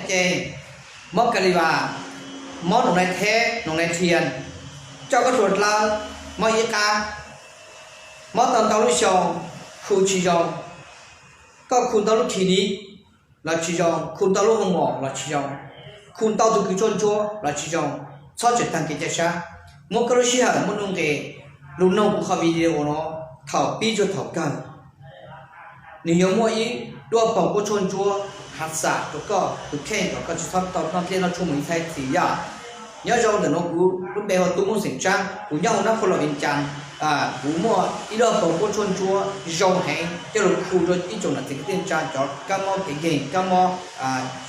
Ces mob Kalivas, mob noo nai theb, noo nai thiaj, coj koj hlua dlawb, mob ib qab, mob tau ntau lub xyoo, khu tsis zoo. Koj khu ntau lub kis ni los tsis zoo, khu ntau lub hoo mom los tsis zoo, khu ntau tus kws tshuaj ntsuab los tsis zoo. Txhob tseem taag kev cai sab, muab koj lub sij hawm, muab nuj nqes lug noog kuv qhov video no thaum pib txug thaum kawg. Nws yuav muaj ib lub poog kuab tshuaj ntsuab hav xam rua koj tus kheej kom koj tsis txhob tau noj dlej noj tshuaj mus ib txhais txhis yom. Nyob zoo, ntawm nuav kuv lub npe hu ua Tub Moob xeem Tsab, kuv nyob huv Nab Phoo Los Vias Cas. Kuv muaj ib lub poog kuab tshuaj ntsuab zoo heev coj lug khu rua ib tsoom nam txiv kwv tij neej tsa cov kab mob kev nkeeg, kab mob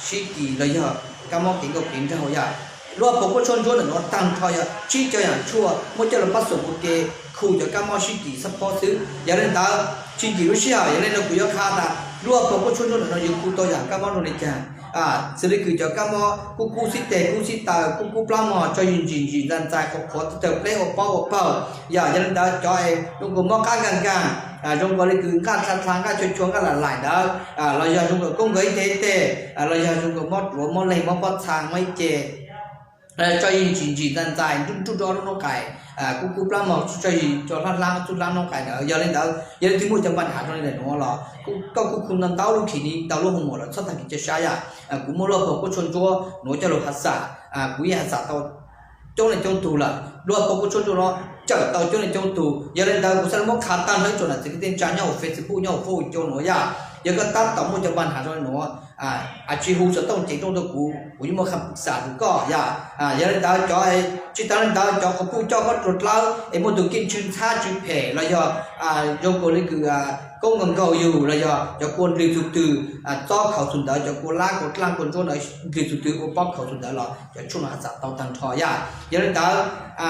sib kis los yog kab mob kev nkauj kev nraug yom. Lub poog kuab tshuaj ntsuab ntawm nuav taag nrho yog tsib cov yaam tshuaj muab coj lug pab xoom ua ke khu cov kab mob sib kis xab phob xwb. Yog le ntawd tsis nkim lub sij hawm, yog le ntawd kuv yuav qha tas lub poog kuab tshuaj ntsuab ntawm nuav yuav khu tau yaam kab mob zoo le caag. Xws le kws cov kab mob kub kub xib teg kub xib taw, kub kub plab mog, tso yws ntsim ntsim ntxais ntxais, qhuav qhuav tawg pleb ua paub ua pawg. Yog, yog le ntawd cov es zoo kws mob qab nkaag nkaag, zoo kws le kws nqaj dlha dlha, nqaj chua chua, nqaj laim laim ntawd, los yog zoo kws koob nkaus ib teg ib teg, los yog zoo kws mob ruav mob leeg, mob pob txha, mob ib ce, tso yws ntsim ntsim ntxais ntxais, nruj nruj rua lub noob qais, kub kub plab mog, tso yws tso hlab hlab txuj hlab noob qais ntawd. Yog le ntawd yog leej twg muaj cov npa nhav zoo le ntawm nuav los koj kuj khu ntau ntau lub kis ni, ntau lub hoo mom los txhob taag kev cai sab yom. Kuv muaj lub poog kuab tshuaj ntsuab nuav coj lug hav xam, kuv yeej hav xam tau coob leej coob tug lawm. Lub poog kuab tshuaj ntsuab nuav cawm tau coob leej coob tug. Yog le ntawd kuv xaav le muab qha taag nrho ib tsoom nam txiv kwv tij neej tsa nyob huv Facebook, nyob huv foob cov nuav yom. Yog koj tab tom muaj cov npa nhav zoo le nuav, tsis hu xov tooj ceev rooj rua kuv, kuv yuav muaj qha pwv xam rua koj yom. Yog le ntawd cov, tsis taag le ntawd cov quas puj coj koj hlua dlawb es muaj tug keej tsw ntxhab tsw phem los yog zoo kws le kws koob nkaus nkaus yug los yog cov kua ndlwg txug twg, txob khaus txug ntawd, cov kua lab kua dlaaj kua ntsuab ntawd ndlwg txug twg ua pob khaus txug ntawd los cov tshuaj nuav hav xam tau taag nrho yom. Yog le ntawd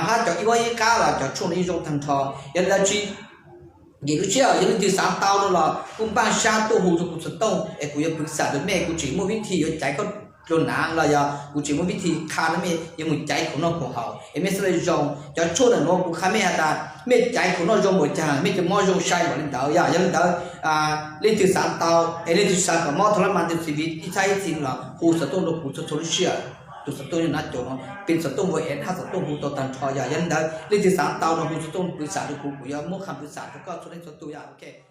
hab cov ib vuab ib qab los cov tshuaj nuav yeej zoo taag nrho. Yog le ntawd tsis nkim lub sij hawm, yog leej twg xaav tau no los kuj npaaj sab tuaj hu rua kuv xov tooj es kuv yuav pwv xam rua mej. Kuv tseem muaj vib thi yuav caiv koj dlua nav los yog kuv tseem muaj vib thi qha rua mej yuav mus caiv khoom noj khoom haus es mej xaav le zoo. Cov tshuaj ntawm nuav kuv qha mej has tas mej caiv khoom noj zoo npaum caag, mej cov mob zoo sai npaum le ntawd yom. Yog le ntawd leej twg xaav tau es leej twg xaav kom mob thab lab mas tus xi vi ib txhab ib txhis los hu xov tooj rua kuv txhua txhua lub sij hawm. Tus xov tooj yog nab caum no, pin xov tooj npua es hab xov tooj hu tau taag nrho yom. Yog le ntawd leej twg xaav tau no hu xov tooj pwv xam rua kuv, kuv yuav muab qha pwv xam rua koj txhua leej txhua tug yom.